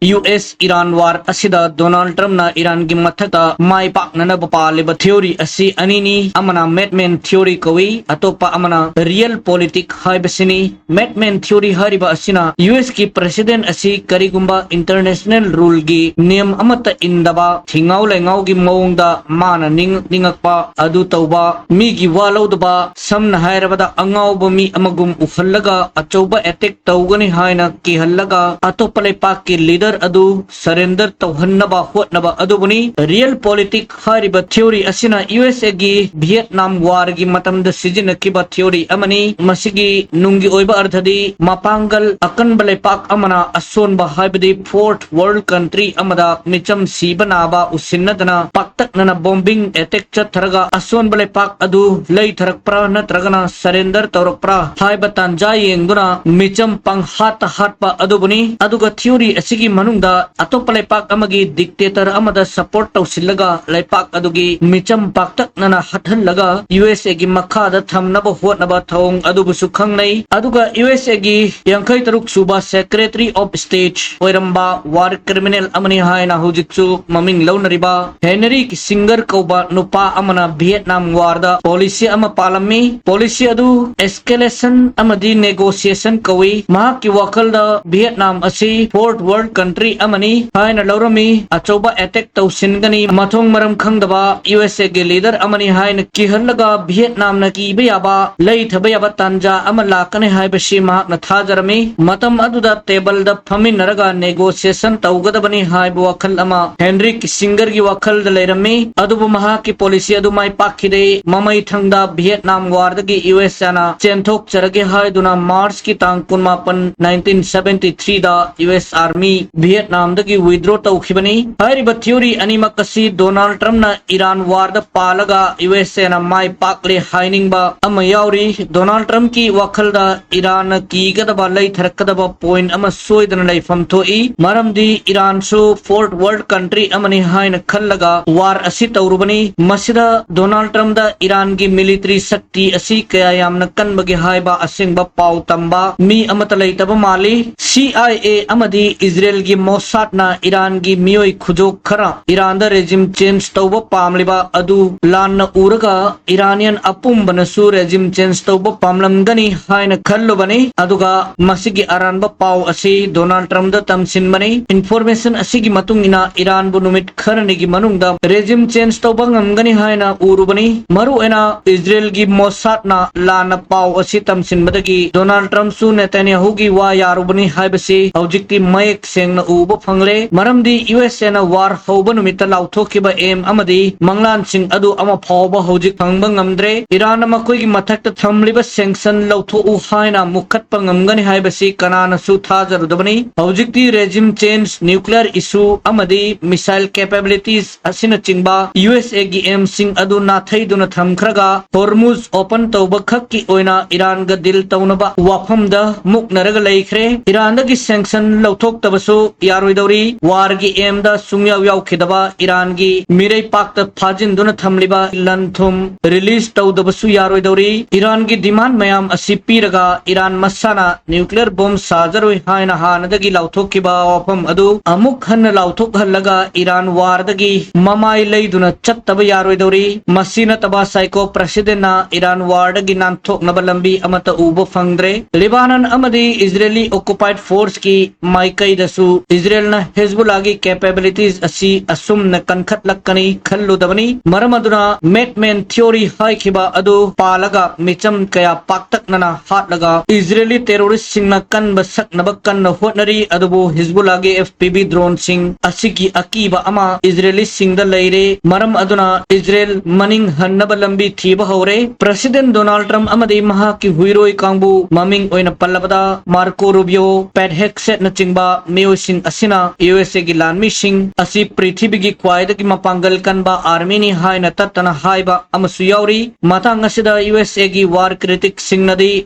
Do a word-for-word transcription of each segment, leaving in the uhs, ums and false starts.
U S Iran war ꯑꯁꯤꯗ Donald ꯇ꯭ꯔꯝꯞꯅ ꯏꯔꯥꯟꯒꯤ ꯃꯊꯛꯇ ꯃꯥꯏ ꯄꯥꯛꯅꯅꯕ ꯄꯥꯜꯂꯤꯕ ꯊꯤꯑꯣꯔꯤ ꯑꯁꯤ ꯑꯅꯤꯅꯤ, ꯑꯃꯅ ꯃꯦꯗꯃꯦꯟ ꯊꯤꯑꯣꯔꯤ ꯀꯧꯏ, ꯑꯇꯣꯞꯄ ꯑꯃꯅ ꯔꯤꯌꯦꯜ ꯄꯣꯂꯤꯇꯤꯛ ꯍꯥꯏꯕꯁꯤꯅꯤ꯫ ꯃꯦꯗꯃꯦꯟ ꯊꯤꯑꯣꯔꯤ ꯍꯥꯏꯔꯤꯕ ꯑꯁꯤꯅ ꯌꯨ ꯑꯦꯁꯀꯤ ꯄ꯭ꯔꯦꯁꯤꯗꯦꯟꯠ ꯑꯁꯤ ꯀꯔꯤꯒꯨꯝꯕ ꯏꯟꯇꯔꯅꯦꯁꯅꯦꯜ ꯔꯨꯜꯒꯤ ꯅꯤꯌꯝ ꯑꯃꯠꯇ ꯏꯟꯗꯕ ꯊꯤꯉꯥꯎ ꯂꯩꯉꯥꯎꯒꯤ ꯃꯑꯣꯡꯗ ꯃꯥꯅ ꯅꯤꯡꯉꯛ ꯅꯤꯡꯉꯛꯄ ꯑꯗꯨ ꯇꯧꯕ, ꯃꯤꯒꯤ ꯋꯥ ꯂꯧꯗꯕ, ꯁꯝꯅ ꯍꯥꯏꯔꯕꯗ ꯑꯉꯥꯎꯕ ꯃꯤ ꯑꯃꯒꯨꯝ ꯎꯍꯜꯂꯒ ꯑꯆꯧꯕ ꯑꯦꯇꯦꯛ ꯇꯧꯒꯅꯤ ꯍꯥꯏꯅ ꯀꯤꯍꯜꯂꯒ ꯑꯇꯣꯞꯄ ꯂꯩꯄꯥꯛꯀꯤ ꯂꯤꯗꯔ ꯑꯗꯨ ꯁꯔꯦꯟꯗꯔ ꯇꯧꯍꯟꯅꯕ ꯍꯣꯠꯅꯕ ꯑꯗꯨꯕꯨꯅꯤ꯫ ꯔꯤꯌꯦꯜ ꯄꯣꯂꯤꯇꯤꯛ ꯍꯥꯏꯔꯤꯕ ꯊꯤꯑꯣꯔꯤ ꯑꯁꯤꯅ ꯌꯨ ꯑꯦꯁ ꯑꯦꯒꯤ ꯚꯤꯌꯦꯠꯅꯥꯝ ꯋꯥꯔꯒꯤ ꯃꯇꯝꯗ ꯁꯤꯖꯤꯟꯅꯈꯤꯕ ꯊꯤꯑꯣꯔꯤ ꯑꯃꯅꯤ꯫ ꯃꯁꯤꯒꯤ ꯅꯨꯡꯒꯤ ꯑꯣꯏꯕ ꯑꯔꯊꯗꯤ ꯃꯄꯥꯡꯒꯜ ꯑꯀꯟꯕ ꯂꯩꯄꯥꯛ ꯑꯃꯅ ꯑꯁꯣꯟꯕ ꯍꯥꯏꯕꯗꯤ ꯐꯣꯔꯊ ꯋꯥꯔꯜꯗ ꯀꯟꯇ꯭ꯔꯤ ꯑꯃꯗ ꯃꯤꯆꯝ ꯁꯤꯕ ꯅꯥꯕ ꯎꯁꯤꯟꯅꯗꯅ ꯄꯥꯛꯇꯛꯅꯅ ꯕꯣꯝꯕꯤꯡ ꯑꯦꯇꯦꯛ ꯆꯠꯊꯔꯒ ꯑꯁꯣꯟꯕ ꯂꯩꯄꯥꯛ ꯑꯗꯨ ꯂꯩꯊꯔꯛꯄ꯭ꯔꯥ ꯅꯠꯇ꯭ꯔꯒꯅ ꯁꯔꯦꯟꯗꯔ ꯇꯧꯔꯛꯄ꯭ꯔꯥ ꯍꯥꯏꯕ ꯇꯥꯟꯖꯥ ꯌꯦꯡꯗꯨꯅ ꯃꯤꯆꯝ ꯄꯪꯍꯥꯠꯇ ꯍꯥꯠꯄ ꯑꯗꯨꯕꯨꯅꯤ꯫ ꯑꯗꯨꯒ ꯊꯤꯑꯣꯔꯤ ꯑꯁꯤꯒꯤ ꯃꯅꯨꯡꯗ ꯑꯇꯣꯞꯄ ꯂꯩꯄꯥꯛ ꯑꯃꯒꯤ ꯗꯤꯛꯇꯦꯇꯔ ꯑꯃꯗ ꯁꯄꯣꯔꯠ ꯇꯧꯁꯤꯜꯂꯒ ꯂꯩꯄꯥꯛ ꯑꯗꯨꯒꯤ ꯃꯤꯆꯝ ꯄꯥꯛꯇꯛꯅꯅ ꯍꯥꯠꯍꯜꯂꯒ ꯌꯨ ꯑꯦꯁ ꯑꯦꯒꯤ ꯃꯈꯥꯗ ꯊꯝꯅꯕ ꯍꯣꯠꯅꯕ ꯊꯧꯑꯣꯡ ꯑꯗꯨꯕꯨꯁꯨ ꯈꯪꯅꯩ꯫ ꯑꯗꯨꯒ ꯌꯨ ꯑꯦꯁ ꯑꯦꯒꯤ ꯌꯥꯡꯈꯩ ꯇꯔꯨꯛ ꯁꯨꯕ ꯁꯦꯀ꯭ꯔꯦꯇꯔꯤ ꯑꯣꯐ ꯁ꯭ꯇꯦꯠ ꯑꯣꯏꯔꯝꯕ, ꯋꯥꯔ ꯀ꯭ꯔꯤꯃꯤꯅꯦꯜ ꯑꯃꯅꯤ ꯍꯥꯏꯅ ꯍꯧꯖꯤꯛꯁꯨ ꯃꯃꯤꯡ ꯂꯧꯅꯔꯤꯕ ꯍꯦꯅꯔꯤ ꯀꯤꯁꯤꯡꯒꯔ ꯀꯧꯕ ꯅꯨꯄꯥ ꯑꯃꯅ ꯚꯤꯌꯦꯠꯅꯥꯝ ꯋꯥꯔꯗ ꯄꯣꯂꯤꯁꯤ ꯑꯃ ꯄꯥꯜꯂꯝꯃꯤ꯫ ꯄꯣꯂꯤꯁꯤ ꯑꯗꯨ ꯑꯦꯁꯀꯦꯂꯦꯁꯟ ꯑꯃꯗꯤ ꯅꯦꯒꯣꯁꯤꯌꯦꯁꯟ ꯀꯧꯏ꯫ ꯃꯍꯥꯛꯀꯤ ꯋꯥꯈꯜꯗ ꯚꯤꯌꯦꯠꯅꯥꯝ ꯑꯁꯤ ꯐꯣꯔꯊ ꯋꯥꯔꯜꯗ ꯀꯟꯇ꯭ꯔꯤ ꯑꯃꯅꯤ ꯍꯥꯏꯅ ꯂꯧꯔꯝꯃꯤ꯫ ꯑꯆꯧꯕ ꯑꯦꯇꯦꯛ ꯇꯧꯁꯤꯟꯒꯅꯤ, ꯃꯊꯣꯡ ꯃꯔꯝ ꯈꯪꯗꯕ ꯌꯨ ꯑꯦꯁ ꯑꯦꯒꯤ ꯂꯤꯗꯔ ꯑꯃꯅꯤ ꯍꯥꯏꯅ ꯀꯤꯍꯜꯂꯒ ꯚꯤꯌꯦꯠꯅꯥꯝꯅ ꯀꯤꯕ ꯌꯥꯕ, ꯂꯩꯊꯕ ꯌꯥꯕ ꯇꯥꯟꯖꯥ ꯑꯃ ꯂꯥꯛꯀꯅꯤ ꯍꯥꯏꯕꯁꯤ ꯃꯍꯥꯛꯅ ꯊꯥꯖꯔꯝꯃꯤ꯫ ꯃꯇꯝ ꯑꯗꯨꯗ ꯇꯦꯕꯜꯗ ꯐꯝꯃꯤꯟꯅꯔꯒ ꯅꯦꯒꯣꯁꯤꯌꯦꯁꯟ ꯇꯧꯒꯗꯕꯅꯤ ꯍꯥꯏꯕ ꯋꯥꯈꯜ ꯑꯃ ꯍꯦꯅꯔꯤ ꯀꯤꯁꯤꯡꯒꯔꯒꯤ ꯋꯥꯈꯜꯗ ꯂꯩꯔꯝꯃꯤ꯫ ꯑꯗꯨꯕꯨ ꯃꯍꯥꯛꯀꯤ ꯄꯣꯂꯤꯁꯤ ꯑꯗꯨ ꯃꯥꯏ ꯄꯥꯛꯈꯤꯗꯦ꯫ ꯃꯃꯩ ꯊꯪꯗ ꯚꯤꯌꯦꯠꯅꯥꯝ ꯋꯥꯔꯗꯒꯤ ꯌꯨ ꯑꯦꯁ ꯑꯦꯅ ꯆꯦꯟꯊꯣꯛꯆꯔꯒꯦ ꯍꯥꯏꯗꯨꯅ ꯃꯥꯔꯆꯀꯤ ꯇꯥꯡ ꯀꯨꯟꯃꯥꯄꯟ, ꯅꯥꯏꯟꯇꯤꯟ ꯁꯚꯦꯟꯇꯤ ꯊ꯭ꯔꯤꯗ ꯌꯨ ꯑꯦꯁ ꯑꯥꯔꯃꯤ ꯚꯤꯌꯦꯠꯅꯥꯝꯗꯒꯤ ꯋꯤꯗ꯭ꯔꯣ ꯇꯧꯈꯤꯕꯅꯤ꯫ ꯍꯥꯏꯔꯤꯕ ꯊꯤꯑꯣꯔꯤ ꯑꯅꯤꯃꯛ ꯑꯁꯤ ꯗꯣꯅꯥꯜꯗ ꯇ꯭ꯔꯝꯞꯅ ꯏꯔꯥꯟ ꯋꯥꯔꯗ ꯄꯥꯜꯂꯒ ꯌꯨ ꯑꯦꯁ ꯑꯦꯅ ꯃꯥꯏ ꯄꯥꯛꯂꯦ ꯍꯥꯏꯅꯤꯡꯕ ꯑꯃ ꯌꯥꯎꯔꯤ꯫ ꯗꯣꯅꯥꯜꯗ ꯇ꯭ꯔꯝꯞꯀꯤ ꯋꯥꯈꯜꯗ ꯏꯔꯥꯟꯅ ꯀꯤꯒꯗꯕ, ꯂꯩꯊꯔꯛꯀꯗꯕ ꯄꯣꯏꯟꯠ ꯑꯃ ꯁꯣꯏꯗꯅ ꯂꯩꯐꯝ ꯊꯣꯛꯏ, ꯃꯔꯝꯗꯤ ꯏꯔꯥꯟꯁꯨ ꯐꯣꯔꯊ ꯋꯥꯔꯜꯗ ꯀꯟꯇ꯭ꯔꯤ ꯑꯃꯅꯤ ꯍꯥꯏꯅ ꯈꯜꯂꯒ ꯋꯥꯔ ꯑꯁꯤ ꯇꯧꯔꯨꯕꯅꯤ꯫ ꯃꯁꯤꯗ ꯗꯣꯅꯥꯜꯗ ꯇ꯭ꯔꯝꯞꯗ ꯏꯔꯥꯟꯒꯤ ꯃꯤꯂꯤꯇꯔꯤ ꯁꯛꯇꯤ ꯑꯁꯤ ꯀꯌꯥ ꯌꯥꯝꯅ ꯀꯟꯕꯒꯦ ꯍꯥꯏꯕ ꯑꯁꯦꯡꯕ ꯄꯥꯎ ꯇꯝꯕ ꯃꯤ ꯑꯃꯠꯇ ꯂꯩꯇꯕ ꯃꯥꯜꯂꯤ꯫ ꯁꯤ ꯑꯥꯏ ꯑꯦ ꯑꯃꯗꯤ ꯏꯖꯔꯦꯜꯒꯤ ꯒꯤ ꯃꯣꯁꯥꯗꯅ ꯏꯔꯥꯟꯒꯤ ꯃꯤꯑꯣꯏ ꯈꯨꯖꯣꯛ ꯈꯔ ꯏꯔꯥꯟꯗ regime change ꯇꯧꯕ ꯄꯥꯝꯂꯤꯕ ꯑꯗꯨ ꯂꯥꯟꯅ ꯎꯔꯒ ꯏꯔꯥꯅꯤꯌꯟ ꯑꯄꯨꯝꯕꯅꯁꯨ regime change ꯇꯧꯕ ꯄꯥꯝꯂꯝꯒꯅꯤ ꯍꯥꯏꯅ ꯈꯜꯂꯨꯕꯅꯤ꯫ ꯑꯗꯨꯒ ꯃꯁꯤꯒꯤ ꯑꯔꯥꯟꯕ ꯄꯥꯎ ꯑꯁꯤ ꯗꯣꯅꯥꯜꯗ ꯇ꯭ꯔꯝꯞꯗ ꯇꯝꯁꯤꯟꯕꯅꯤ꯫ Information ꯑꯁꯤꯒꯤ ꯃꯇꯨꯡ ꯏꯟꯅ ꯏꯔꯥꯟꯕꯨ ꯅꯨꯃꯤꯠ ꯈꯔꯅꯤꯒꯤ ꯃꯅꯨꯡꯗ regime change ꯇꯧꯕ ꯉꯝꯒꯅꯤ ꯍꯥꯏꯅ ꯎꯔꯨꯕꯅꯤ꯫ ꯃꯔꯨꯑꯣꯏꯅ ꯏꯖꯔꯦꯜꯒꯤ ꯃꯣꯁꯥꯗꯅ ꯂꯥꯟꯅ ꯄꯥꯎ ꯑꯁꯤ ꯇꯝꯁꯤꯟꯕꯗꯒꯤ ꯗꯣꯅꯥꯜꯗ ꯇ꯭ꯔꯝꯞꯁꯨ ꯅꯦꯇꯥꯟꯌꯥꯍꯨꯒꯤ ꯋꯥ ꯌꯥꯔꯨꯕꯅꯤ ꯍꯥꯏꯕꯁꯤ ꯍꯧꯖꯤꯛꯇꯤ ꯃꯌꯦꯛ ꯁꯦꯡꯅ ꯎꯕ ꯐꯪꯂꯦ꯫ ꯃꯔꯝꯗꯤ ꯌꯨ ꯑꯦꯁ ꯑꯦꯅ war ꯍꯧꯕ ꯅꯨꯃꯤꯠꯇ ꯂꯥꯎꯊꯣꯛꯈꯤꯕ aim ꯑꯃꯗꯤ ꯃꯪꯂꯥꯟꯁꯤꯡ ꯑꯗꯨ ꯑꯃ ꯐꯥꯎꯕ ꯍꯧꯖꯤꯛ ꯐꯪꯕ ꯉꯝꯗ꯭ꯔꯦ꯫ ꯏꯔꯥꯟꯅ ꯃꯈꯣꯏꯒꯤ ꯃꯊꯛꯇ ꯊꯝꯂꯤꯕ sanction ꯂꯧꯊꯣꯛꯎ ꯍꯥꯏꯅ ꯃꯨꯛꯈꯠꯄ ꯉꯝꯒꯅꯤ ꯍꯥꯏꯕꯁꯤ ꯀꯅꯥꯅꯁꯨ ꯊꯥꯖꯔꯨꯗꯕꯅꯤ꯫ ꯍꯧꯖꯤꯛꯇꯤ regime change, nuclear issue ꯑꯃꯗꯤ missile capabilities ꯑꯁꯤꯅꯆꯤꯡꯕ ꯌꯨ ꯑꯦꯁ ꯑꯦꯒꯤ aimꯁꯤꯡ ꯑꯗꯨ ꯅꯥꯊꯩꯗꯨꯅ ꯊꯝꯈ꯭ꯔꯒ ꯍꯣꯔꯃꯨꯖ open ꯇꯧꯕ ꯈꯛꯀꯤ ꯑꯣꯏꯅ ꯏꯔꯥꯟꯒ deal ꯇꯧꯅꯕ ꯋꯥꯐꯝꯗ ꯃꯨꯛꯅꯔꯒ ꯂꯩꯈ꯭ꯔꯦ꯫ ꯏꯔꯥꯟꯗꯒꯤ sanction ꯂꯧꯊꯣꯛꯇꯕꯁꯨ ꯌꯥꯔꯣꯏꯗꯧꯔꯤ꯫ Warꯒꯤ aimꯗ ꯁꯨꯡꯌꯥꯎ ꯌꯥꯎꯈꯤꯗꯕ ꯏꯔꯥꯟꯒꯤ ꯃꯤꯔꯩꯄꯥꯛꯇ ꯐꯥꯖꯤꯟꯗꯨꯅ ꯊꯝꯂꯤꯕ ꯂꯟ ꯊꯨꯝ release ꯇꯧꯗꯕꯁꯨ ꯌꯥꯔꯣꯏꯗꯧꯔꯤ꯫ ꯏꯔꯥꯟꯒꯤ demand ꯃꯌꯥꯝ ꯑꯁꯤ ꯄꯤꯔꯒ ꯏꯔꯥꯟ ꯃꯁꯥꯅ nuclear bomb ꯁꯥꯖꯔꯣꯏ ꯍꯥꯏꯅ ꯍꯥꯟꯅꯗꯒꯤ ꯂꯥꯎꯊꯣꯛꯈꯤꯕ ꯋꯥꯐꯝ ꯑꯗꯨ ꯑꯃꯨꯛ ꯍꯟꯅ ꯂꯥꯎꯊꯣꯛꯍꯜꯂꯒ ꯏꯔꯥꯟ warꯗꯒꯤ ꯃꯃꯥꯏ ꯂꯩꯗꯨꯅ ꯆꯠꯇꯕ ꯌꯥꯔꯣꯏꯗꯧꯔꯤ꯫ ꯃꯁꯤ ꯅꯠꯇꯕ psycho presidentꯅ ꯏꯔꯥꯟ warꯗꯒꯤ ꯅꯥꯟꯊꯣꯛꯅꯕ ꯂꯝꯕꯤ ꯑꯃꯠꯇ ꯎꯕ ꯐꯪꯗ꯭ꯔꯦ꯫ ꯂꯦꯕꯥꯅꯟ ꯑꯃꯗꯤ ꯏꯖꯔꯦꯂꯤ occupied forceꯀꯤ ꯃꯥꯏꯀꯩꯗꯁꯨ ꯏꯖꯔꯦꯜꯅ ꯍꯦꯖꯕꯨꯜꯂꯥꯒꯤ capabilities ꯑꯁꯤ ꯑꯁꯨꯝꯅ ꯀꯟꯈꯠꯂꯛꯀꯅꯤ ꯈꯜꯂꯨꯗꯕꯅꯤ꯫ ꯃꯔꯝ ꯑꯗꯨꯅ madman theory ꯍꯥꯏꯈꯤꯕ ꯑꯗꯨ ꯄꯥꯜꯂꯒ ꯃꯤꯆꯝ ꯀꯌꯥ ꯄꯥꯛꯇꯛꯅꯅ ꯍꯥꯠꯂꯒ ꯏꯖꯔꯦꯂꯤ terroristꯁꯤꯡꯅ ꯀꯟꯕ ꯁꯛꯅꯕ ꯀꯟꯅ ꯍꯣꯠꯅꯔꯤ꯫ ꯑꯗꯨꯕꯨ ꯍꯤꯖꯕꯨꯜꯂꯥꯒꯤ F P V droneꯁꯤꯡ ꯑꯁꯤꯒꯤ ꯑꯀꯤꯕ ꯑꯃ ꯏꯖꯔꯦꯂꯤꯁꯤꯡꯗ ꯂꯩꯔꯦ꯫ ꯃꯔꯝ ꯑꯗꯨꯅ ꯏꯖꯔꯦꯜ ꯃꯅꯤꯡ ꯍꯟꯅꯕ ꯂꯝꯕꯤ ꯊꯤꯕ ꯍꯧꯔꯦ꯫ President ꯗꯣꯅꯥꯜꯗ ꯇ꯭ꯔꯝꯞ ꯑꯃꯗꯤ ꯃꯍꯥꯛꯀꯤ ꯍꯨꯏꯔꯣꯏ ꯀꯥꯡꯕꯨ, ꯃꯃꯤꯡ ꯑꯣꯏꯅ ꯄꯜꯂꯕꯗ ꯃꯥꯔꯀꯣ ꯔꯨꯕꯤꯌꯣ, ꯄꯦꯠ ꯍꯦꯒꯁꯦꯠꯅꯆꯤꯡꯕ ꯃꯤꯑꯣꯏꯁꯤꯡ ꯑꯁꯤꯅ ꯌꯨ ꯑꯦꯁ ꯑꯦꯒꯤ ꯂꯥꯟꯃꯤꯁꯤꯡ ꯑꯁꯤ ꯄ꯭ꯔꯤꯊꯤꯕꯤꯒꯤ ꯈ꯭ꯋꯥꯏꯗꯒꯤ ꯃꯄꯥꯡꯒꯜ ꯀꯟꯕ armyꯅꯤ ꯍꯥꯏꯅ ꯇꯠꯇꯅ ꯍꯥꯏꯕ ꯑꯃꯁꯨ ꯌꯥꯎꯔꯤ꯫ ꯃꯇꯥꯡ ꯑꯁꯤꯗ ꯌꯨ ꯑꯦꯁ ꯑꯦꯒꯤ war criticꯁꯤꯡꯅꯗꯤ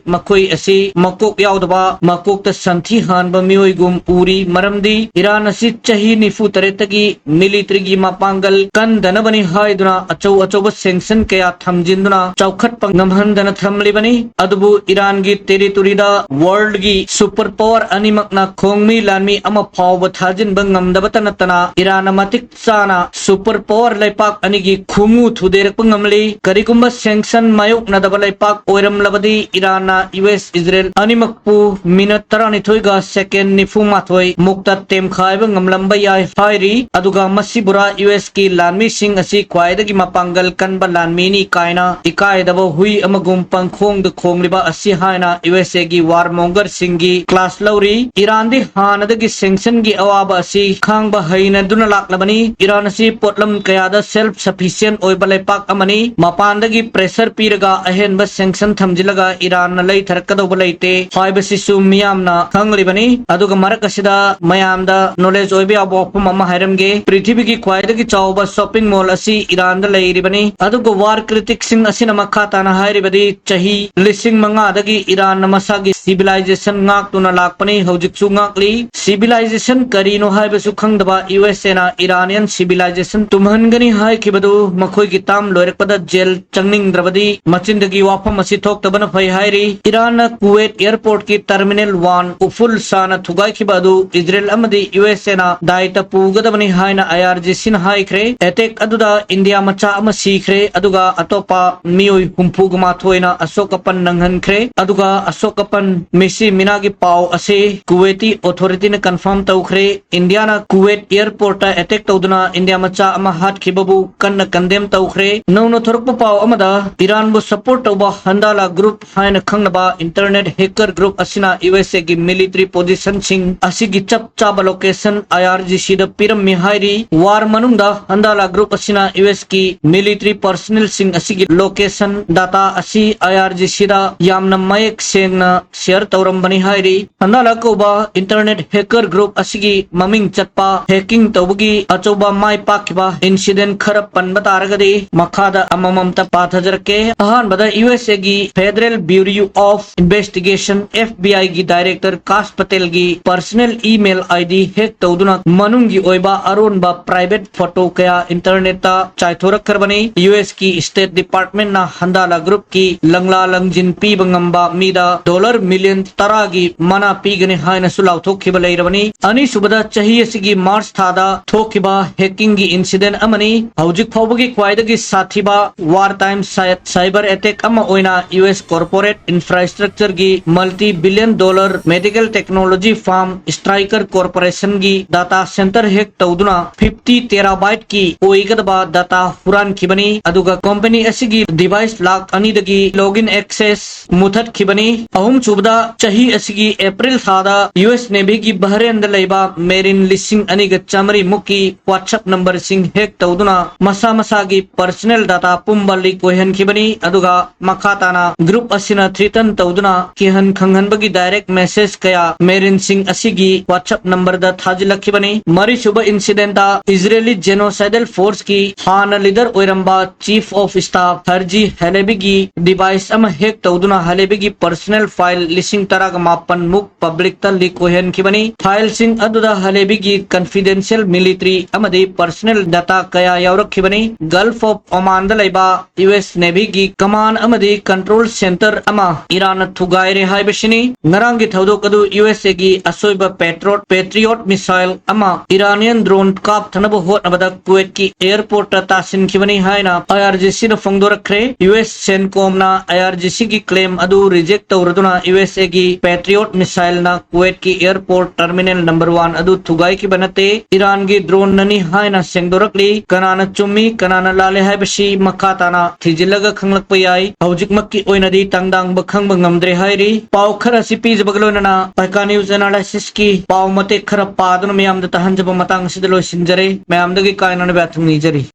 ꯃꯈꯣꯏ ꯑꯁꯤ ꯃꯀꯣꯛ ꯌꯥꯎꯗꯕ, ꯃꯀꯣꯛꯇ ꯁꯟꯊꯤ ꯍꯥꯟꯕ ꯃꯤꯑꯣꯏꯒꯨꯝ ꯎꯔꯤ꯫ ꯃꯔꯝꯗꯤ ꯏꯔꯥꯟ ꯑꯁꯤ ꯆꯍꯤ ꯅꯤꯐꯨ ꯇꯔꯦꯠꯇꯒꯤ militaryꯒꯤ ꯃꯄꯥꯡꯒꯜ ꯀꯟꯗꯅꯕꯅꯤ ꯍꯥꯏꯗꯨꯅ ꯑꯆꯧ ꯑꯆꯧꯕ sanction ꯀꯌꯥ ꯊꯝꯖꯤꯟꯗꯨꯅ ꯆꯥꯎꯈꯠꯄ ꯉꯝꯍꯟꯗꯅ ꯊꯝꯂꯤꯕꯅꯤ꯫ ꯑꯗꯨꯕꯨ ꯏꯔꯥꯟꯒꯤ territoryꯗ worldꯒꯤ super power ꯑꯅꯤꯃꯛꯅ ꯈꯣꯡꯃꯤ ꯂꯥꯟꯃꯤ ꯑꯃ ꯐꯥꯎꯕ ꯊꯥꯖꯤꯟꯕ ꯉꯝꯗꯕꯇ ꯅꯠꯇꯅ ꯏꯔꯥꯟꯅ ꯃꯇꯤꯛ ꯆꯥꯅ super power ꯂꯩꯄꯥꯛ ꯑꯅꯤꯒꯤ ꯈꯨꯃꯨ ꯊꯨꯗꯦꯔꯛꯄ ꯉꯝꯂꯤ꯫ ꯀꯔꯤꯒꯨꯝꯕ sanction ꯃꯥꯌꯣꯛꯅꯗꯕ ꯂꯩꯄꯥꯛ ꯑꯣꯏꯔꯝꯂꯕꯗꯤ ꯏꯔꯥꯟꯅ ꯌꯨ ꯑꯦꯁ ꯏꯖꯔꯦꯜ ꯑꯅꯤꯃꯛꯄꯨ minute ꯇꯔꯥꯅꯤꯊꯣꯏꯒ second ꯅꯤꯐꯨ ꯃꯥꯊꯣꯏ ꯃꯨꯛꯇ ꯇꯦꯝꯈꯥꯏꯕ ꯉꯝꯂꯝꯕ ꯌꯥꯏ ꯍꯥꯏꯔꯤ꯫ ꯑꯗꯨꯒ ꯃꯁꯤꯕꯨꯔꯥ ꯌꯨ ꯑꯦꯁꯀꯤ ꯂꯥꯟꯃꯤꯁꯤꯡ ꯑꯁꯤ ꯈ꯭ꯋꯥꯏꯗꯒꯤ ꯃꯄꯥꯡꯒꯜ ꯀꯟꯕ ꯂꯥꯟꯃꯤꯅꯤ ꯀꯥꯏꯅ ꯏꯀꯥꯏꯗꯕ ꯍꯨꯏ ꯑꯃꯒꯨꯝ ꯄꯪꯈꯣꯡꯗ ꯈꯣꯡꯂꯤꯕ ꯑꯁꯤ ꯍꯥꯏꯅ ꯌꯨ ꯑꯦꯁ ꯑꯦꯒꯤ war mongerꯁꯤꯡꯒꯤ class ꯂꯧꯔꯤ꯫ ꯏꯔꯥꯟꯗꯤ ꯍꯥꯟꯅꯗꯒꯤ sanctionꯒꯤ ꯑꯋꯥꯕ ꯑꯁꯤ ꯈꯥꯡꯕ ꯍꯩꯅꯗꯨꯅ ꯂꯥꯛꯂꯕꯅꯤ꯫ ꯏꯔꯥꯟ ꯑꯁꯤ ꯄꯣꯠꯂꯝ ꯀꯌꯥꯗ self sufficient ꯑꯣꯏꯕ ꯂꯩꯄꯥꯛ ꯑꯃꯅꯤ꯫ ꯃꯄꯥꯟꯗꯒꯤ pressure ꯄꯤꯔꯒ ꯑꯍꯦꯟꯕ sanction ꯊꯝꯖꯤꯜꯂꯒ ꯏꯔꯥꯟꯅ ꯂꯩꯊꯔꯛꯀꯗꯧꯕ ꯂꯩꯇꯦ ꯍꯥꯏꯕꯁꯤꯁꯨ ꯃꯤꯌꯥꯝꯅ ꯈꯪꯂꯤꯕꯅꯤ꯫ ꯑꯗꯨꯒ ꯃꯔꯛ ꯑꯁꯤꯗ ꯃꯌꯥꯝꯗ knowledge ꯑꯣꯏꯕ ꯌꯥꯕ ꯋꯥꯐꯝ ꯑꯃ ꯍꯥꯏꯔꯝꯒꯦ꯫ ꯄ꯭ꯔꯤꯊꯤꯕꯤꯒꯤ ꯈ꯭ꯋꯥꯏꯗꯒꯤ ꯆꯥꯎꯕ shopping mall ꯑꯁꯤ ꯏꯔꯥꯟꯗ ꯂꯩꯔꯤꯕꯅꯤ꯫ ꯑꯗꯨꯒ war criticꯁꯤꯡ ꯑꯁꯤꯅ ꯃꯈꯥ ꯇꯥꯅ ꯍꯥꯏꯔꯤꯕꯗꯤ, ꯆꯍꯤ ꯂꯤꯁꯤꯡ ꯃꯉꯥꯗꯒꯤ ꯏꯔꯥꯟꯅ ꯃꯁꯥꯒꯤ civilization ꯉꯥꯛꯇꯨꯅ ꯂꯥꯛꯄꯅꯤ, ꯍꯧꯖꯤꯛꯁꯨ ꯉꯥꯛꯂꯤ꯫ Civilization ꯀꯔꯤꯅꯣ ꯍꯥꯏꯕꯁꯨ ꯈꯪꯗꯕ ꯌꯨ ꯑꯦꯁ ꯑꯦꯅ Iranian civilization ꯇꯨꯝꯍꯟꯒꯅꯤ ꯍꯥꯏꯈꯤꯕꯗꯨ ꯃꯈꯣꯏꯒꯤ term ꯂꯣꯏꯔꯛꯄꯗ jail ꯆꯪꯅꯤꯡꯗ꯭ꯔꯕꯗꯤ ꯃꯆꯤꯟꯗꯒꯤ ꯋꯥꯐꯝ ꯑꯁꯤ ꯊꯣꯛꯇꯕꯅ ꯐꯩ ꯍꯥꯏꯔꯤ꯫ ꯏꯔꯥꯟꯅ ꯀꯨꯋꯦꯠ airportꯀꯤ terminal one ꯎꯐꯨꯜ ꯁꯥꯅ ꯊꯨꯒꯥꯏꯈꯤꯕ ꯑꯗꯨ ꯏꯖꯔꯦꯜ ꯑꯃꯗꯤ ꯌꯨ ꯑꯦꯁ ꯑꯦꯅ ꯗꯥꯏꯇ ꯄꯨꯒꯗꯕꯅꯤ ꯍꯥꯏꯅ ꯑꯥꯏ ꯑꯥꯔ ꯖꯤ ꯁꯤꯅ ꯍꯥꯏꯈ꯭ꯔꯦ꯫ Attack ꯑꯗꯨꯗ ꯏꯟꯗꯤꯌꯥ ꯃꯆꯥ ꯑꯃ ꯁꯤꯈ꯭ꯔꯦ, ꯑꯗꯨꯒ ꯑꯇꯣꯞꯄ ꯃꯤꯑꯣꯏ ꯍꯨꯝꯐꯨꯒ ꯃꯥꯊꯣꯏꯅ ꯑꯁꯣꯛ ꯑꯄꯟ ꯅꯪꯍꯟꯈ꯭ꯔꯦ꯫ ꯑꯗꯨꯒ ꯑꯁꯣꯛ ꯑꯄꯟ ꯃꯤꯁꯤ ꯃꯤꯅꯥꯒꯤ ꯄꯥꯎ ꯑꯁꯤ ꯀꯨꯋꯦꯇꯤ authorityꯅ confirm ꯇꯧꯈ꯭ꯔꯦ꯫ ꯏꯟꯗꯤꯌꯥꯅ ꯀꯨꯋꯦꯠ airportꯇ attack ꯇꯧꯗꯨꯅ ꯏꯟꯗꯤꯌꯥ ꯃꯆꯥ ꯑꯃ ꯍꯥꯠꯈꯤꯕꯕꯨ ꯀꯟꯅ condemn ꯇꯧꯈ꯭ꯔꯦ꯫ ꯅꯧꯅ ꯊꯣꯔꯛꯄ ꯄꯥꯎ ꯑꯃꯗ, ꯏꯔꯥꯟꯕꯨ support ꯇꯧꯕ ꯍꯟꯗꯥꯂꯥ group ꯍꯥꯏꯅ ꯈꯪꯅꯕ internet hacker group ꯑꯁꯤꯅ ꯌꯨ ꯑꯦꯁ ꯑꯦꯒꯤ military positionꯁꯤꯡ ꯑꯁꯤꯒꯤ ꯆꯞ ꯆꯥꯕ location ꯑꯥꯏ ꯑꯥꯔ ꯖꯤ ꯁꯤꯗ ꯄꯤꯔꯝꯃꯤ ꯍꯥꯏꯔꯤ꯫ War ꯃꯅꯨꯡꯗ ꯍꯟꯗꯥꯂꯥ group ꯑꯁꯤꯅ ꯌꯨ ꯑꯦꯁꯀꯤ military personnelꯁꯤꯡ ꯑꯁꯤꯒꯤ location data ꯑꯁꯤ ꯑꯥꯏ ꯑꯥꯔ ꯖꯤ ꯁꯤꯗ ꯌꯥꯝꯅ ꯃꯌꯦꯛ ꯁꯦꯡꯅ share ꯇꯧꯔꯝꯕꯅꯤ ꯍꯥꯏꯔꯤ꯫ ꯍꯟꯗꯥꯂꯥ ꯀꯧꯕ internet hacker group ꯑꯁꯤꯒꯤ ꯃꯃꯤꯡ ꯆꯠꯄ hacking ꯇꯧꯕꯒꯤ ꯑꯆꯧꯕ ꯃꯥꯏ ꯄꯥꯛꯈꯤꯕ incident ꯈꯔ ꯄꯟꯕ ꯇꯥꯔꯒꯗꯤ ꯃꯈꯥꯗ ꯑꯃꯃꯝꯇ ꯄꯥꯊꯖꯔꯛꯀꯦ꯫ ꯑꯍꯥꯟꯕꯗ ꯌꯨ ꯑꯦꯁ ꯑꯦꯒꯤ Federal Bureau of Investigation, F B I ꯒꯤ director caste ꯄꯇꯦꯜꯒꯤ personal email I D hack ꯇꯧꯗꯨꯅ ꯃꯅꯨꯡꯒꯤ ꯑꯣꯏꯕ ꯑꯔꯣꯟꯕ private photo ꯀꯌꯥ internetꯇ ꯆꯥꯏꯊꯣꯔꯛꯈ꯭ꯔꯕꯅꯤ꯫ ꯌꯨ ꯑꯦꯁꯀꯤ State Departmentꯅ ꯍꯟꯗꯥꯂꯥ groupꯀꯤ ꯂꯪꯂꯥ ꯂꯪꯖꯤꯟ ꯄꯤꯕ ꯉꯝꯕ ꯃꯤꯗ dollar million ꯇꯔꯥꯒꯤ ꯃꯅꯥ ꯄꯤꯒꯅꯤ ꯍꯥꯏꯅꯁꯨ ꯂꯥꯎꯊꯣꯛꯈꯤꯕ ꯂꯩꯔꯕꯅꯤ꯫ ꯑꯅꯤꯁꯨꯕꯗ, ꯆꯍꯤ ꯑꯁꯤꯒꯤ March ꯊꯥꯗ ꯊꯣꯛꯈꯤꯕ hackingꯒꯤ incident ꯑꯃꯅꯤ꯫ ꯍꯧꯖꯤꯛ ꯐꯥꯎꯕꯒꯤ ꯈ꯭ꯋꯥꯏꯗꯒꯤ ꯁꯥꯊꯤꯕ war time cy-, cyber attack ꯑꯃ ꯑꯣꯏꯅ U S corporate infrastructureꯒꯤ multi billion dollar medical technology firm Stryker Corporationꯒꯤ data center hack ꯇꯧꯗꯨꯅ fifty terabyteꯀꯤ ꯑꯣꯏꯒꯗꯕ data ꯍꯨꯔꯥꯟꯈꯤꯕꯅꯤ꯫ ꯑꯗꯨꯒ company ꯑꯁꯤꯒꯤ device ꯂꯥꯈ ꯑꯅꯤꯗꯒꯤ login access ꯃꯨꯊꯠꯈꯤꯕꯅꯤ꯫ ꯑꯍꯨꯝꯁꯨꯕꯗ, ꯆꯍꯤ ꯑꯁꯤꯒꯤ April ꯊꯥꯗ U S Navyꯒꯤ Bahrainꯗ ꯂꯩꯕ marine ꯂꯤꯁꯤꯡ ꯑꯅꯤꯒ ꯆꯥꯃꯔꯤ ꯃꯨꯛꯀꯤ WhatsApp numberꯁꯤꯡ hack ꯇꯧꯗꯨꯅ ꯃꯁꯥ ꯃꯁꯥꯒꯤ personal data ꯄꯨꯝꯕ leak ꯑꯣꯏꯍꯟꯈꯤꯕꯅꯤ꯫ ꯑꯗꯨꯒ ꯃꯈꯥ ꯇꯥꯅ group ꯑꯁꯤꯅ threaten ꯇꯧꯗꯨꯅ ꯀꯤꯍꯟ ꯈꯪꯍꯟꯕꯒꯤ direct message ꯀꯌꯥ marineꯁꯤꯡ ꯑꯁꯤꯒꯤ WhatsApp numberꯗ ꯊꯥꯖꯤꯜꯂꯛꯈꯤꯕꯅꯤ꯫ ꯃꯔꯤꯁꯨꯕ incidentꯇ Israeli genocidal forceꯀꯤ ꯍꯥꯟꯅ leader ꯑꯣꯏꯔꯝꯕ Chief of Staff Herzi Haleviꯒꯤ device ꯑꯃ hack ꯇꯧꯗꯨꯅ Haleviꯒꯤ personal file ꯂꯤꯁꯤꯡ ꯇꯔꯥꯒ ꯃꯥꯄꯟ ꯃꯨꯛ publicꯇ leak ꯑꯣꯏꯍꯟꯈꯤꯕꯅꯤ꯫ Fileꯁꯤꯡ ꯑꯗꯨꯗ Haleviꯒꯤ confidential military ꯑꯃꯗꯤ personal data ꯀꯌꯥ ꯌꯥꯎꯔꯛꯈꯤꯕꯅꯤ꯫ Gulf of Omanꯗ ꯂꯩꯕ U S Navyꯒꯤ command ꯑꯃꯗꯤ control center ꯑꯃ ꯏꯔꯥꯟꯅ ꯊꯨꯒꯥꯏꯔꯦ ꯍꯥꯏꯕꯁꯤꯅꯤ꯫ ꯉꯔꯥꯡꯒꯤ ꯊꯧꯗꯣꯛ ꯑꯗꯨ USAꯒꯤ ꯑꯁꯣꯏꯕ Patriot, Patriot missile ꯑꯃ Iranian drone ꯀꯥꯞꯊꯅꯕ ꯍꯣꯠꯅꯕꯗ Kuwaitꯀꯤ airportꯇ ꯇꯥꯁꯤꯟꯈꯤꯕꯅꯤ ꯍꯥꯏꯅ IRGCꯅ ꯐꯣꯡꯗꯣꯔꯛꯈ꯭ꯔꯦ꯫ U S CENTCOMꯅ IRGCꯒꯤ claim ꯑꯗꯨ reject ꯇꯧꯔꯗꯨꯅ USAꯒꯤ Patriot missileꯅ Kuwaitꯀꯤ airport terminal number one ꯑꯗꯨ ꯊꯨꯒꯥꯏꯈꯤꯕ ꯅꯠꯇꯦ, ꯏꯔꯥꯟꯒꯤ droneꯅꯅꯤ ꯍꯥꯏꯅ ꯁꯦꯡꯗꯣꯔꯛꯂꯤ꯫ ꯀꯅꯥꯅ ꯆꯨꯝꯃꯤ, ꯀꯅꯥꯅ ꯂꯥꯜꯂꯤ ꯍꯥꯏꯕꯁꯤ ꯃꯈꯥ ꯇꯥꯅ ꯊꯤꯖꯤꯜꯂꯒ ꯈꯪꯂꯛꯄ ꯌꯥꯏ꯫ ꯍꯧꯖꯤꯛꯃꯛꯀꯤ ꯑꯣꯏꯅꯗꯤ ꯇꯥꯡꯗꯥꯡꯕ ꯈꯪꯕ ꯉꯝꯗ꯭ꯔꯦ ꯍꯥꯏꯔꯤ꯫ ꯄꯥꯎ ꯈꯔ ꯑꯁꯤ ꯄꯤꯖꯕꯒ ꯂꯣꯏꯅꯅ Paika News Analysisꯀꯤ ꯄꯥꯎ ꯃꯇꯦꯛ ꯈꯔ ꯄꯥꯗꯨꯅ ꯃꯌꯥꯝꯗ ꯇꯥꯍꯟꯖꯕ ꯃꯇꯥꯡ ꯑꯁꯤꯗ ꯂꯣꯏꯁꯤꯟꯖꯔꯦ꯫ ꯃꯌꯥꯝꯗꯒꯤ ꯀꯥꯏꯅꯅꯕ ꯌꯥꯊꯪ ꯅꯤꯖꯔꯤ꯫